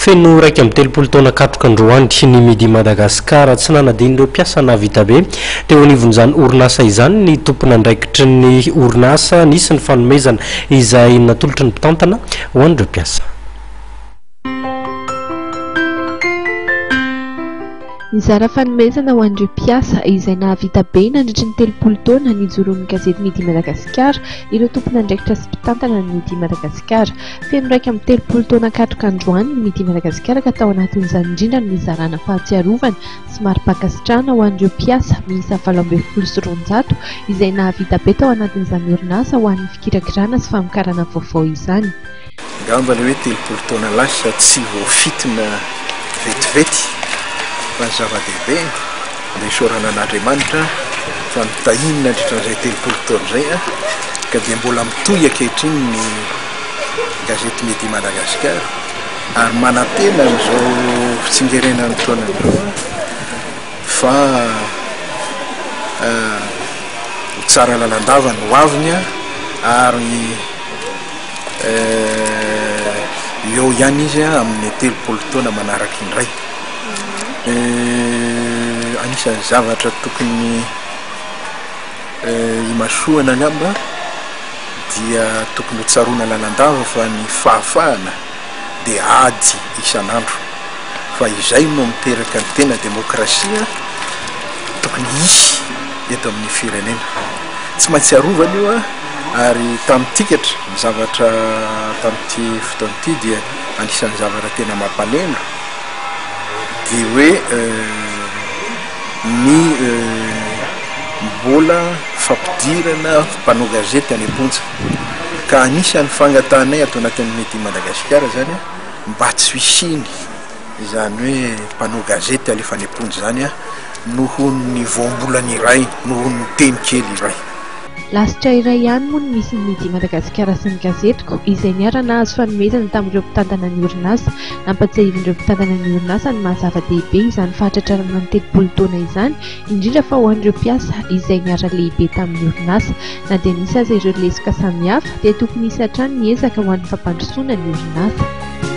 Feno 31 taona katroka androany ny Midi Madagascar. Tsy nanadino ireo mpiasa nahavita be teo anivon'izany orinasa izany ny tompon'andraikitry ny orinasa. Nisy ny fanomezana izay natolotry ny mpitantana ho an'ireo mpiasa. Nizara fanomezana ho an'ireo mpiasa izay nahavita be nandritry ny 30 taona nijoroan'ny gazety Midi Madagasikara ireo tompon'andraikitra sy mpitantana ny Midi Madagasikara. Feno 31 taona katroka androany ny Midi Madagasikara ka tao anatin'izany indrindra no nizarana fahatsiarovana sy mari-pankasitrahana ho an'ireo mpiasa miisa 218 izay nahavita be tao anatin'izany orinasa ho an'ny fikirakirana sy famokarana vaovao izany. Angamba ilay hoe 30 taona lasa tsy voafintina vetivety fa ny zava-dehibe dia isaorana an'Andriamanitra fa notahiny nandritra an'izay 30 taona izay ka dia mbola mitohy ankehitriny ny gazety Midi Madagascar ary manantena amin'izao fitsingerenan'ny taona izao fa ho tsara lalandava ny hoaviny ary eo ihany izy amin'ny 30 taona manaraka indray. Anisan'ny zavatra tokony imasoana angamba dia tokony ho tsaroana lalandava fa ny fahafahana dia ady isan'andro fa izay no miteraka ny tena demokrasia tokony hisy eto amin'ny firenena. Tsy maintsy arovana io ary tamin'tikatra ny zavatra tamin'ity fotoana ity dia anisan'ny zavatra tena mampaneno dia hoe ny mbola fampidirana mpanao gazety any am-ponja ka anisan'ny fangatahanay ato anatin'ny Midi Madagasikara izany mba tsy hisiany izany hoe mpanao gazety alefa any am-ponja izany noho ny voambolana iray, noho ny teny kely iray. Lasitra iray ihany moa no nisy ny Midi Madagasikara sy ny Gazetiko, izay niara-nahazo fanomezana tamin'ireo mpitantana ny orinasa. Nampatsiahivin'ireo mpitantana ny orinasa ny maha zava-dehibe izany fahatratrarana ny 30 taona izany, indrindra fa ho an'ireo mpiasa izay niara-lehibe tamin'ny orinasa. Na dia nisy aza ireo lesoka samihafa, dia tokony hisy hatrany ny ezaka ho an'ny fampandrosoana ny orinasa.